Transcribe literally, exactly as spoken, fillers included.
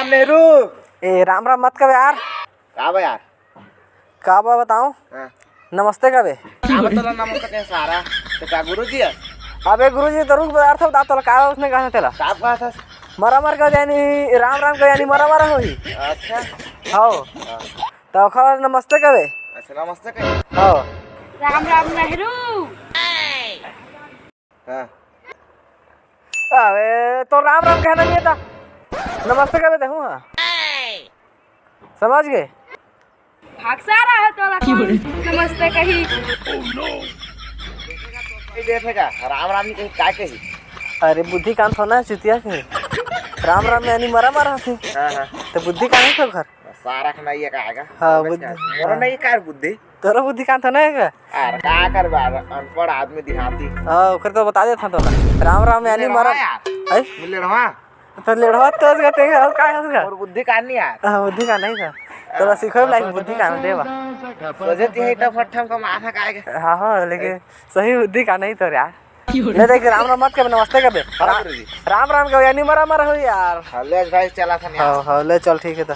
नेहरू। ए, राम राम मत कबे यार। का बा यार? का बा बताओ? हाँ। नमस्ते कबे। का बा तोला नमस्ते कहे सारा? तो का गुरुजी है? अबे गुरुजी तो रुक बे यार, था बता तोला का उसने कहा तेला? का कहा था? मरा मर का यानी राम राम का यानी मरा मरा होही। अच्छा। हाँ। हाँ। तो ओखर नमस्ते कबे। अच्छा, नमस्ते कहे। हाँ। राम राम नेहरू। हाँ। अबे, तो राम राम कहना नहीं था, नमस्ते कबे देहूँ, हाँ। समझ गए? भाग सारा है तोला कौन नमस्ते कही। ये देखेगा, राम राम नहीं कही, का कही? अरे, बुद्धि कान थोना है, चुतिया के। राम राम में यानी मरा मरा थे। हाँ, हाँ। तो बुद्धि कान है तो घर। सारा खाना ये कहेगा। हाँ, समझ बुद्धि। गया। मोरो हाँ। नहीं कार बुद्धि। तोरा बुद्धि कान थोना है का? यार, का करबा, अनपढ़ आदमी देहाती। हाँ, ओकर तो बता देत हन तोला। राम राम यानी लेड़वा मरा। यार। हैं? लेड़वा। तो लेड़वा तो उसका तेंगा, और का है उसका? और बुद्धि कान नहीं यार। हाँ, बुद्धि कान नहीं था। तोला सिखोए लायक बुद्धि कान देवा। सोचे थे इतना फट्ठम का माथा का आएगा। हाँ, हाँ, लेकिन सही बुद्धि कान नहीं तो यार। ले देख, राम राम मत कबे, नमस्ते कबे। हाँ, रा-, गुरुजी। राम राम कबे, यानी मरा मरा हो यार। हाँ, ले भाई, चला था नहीं हाँ, यार। हाँ, ले चल, ठीक है तो।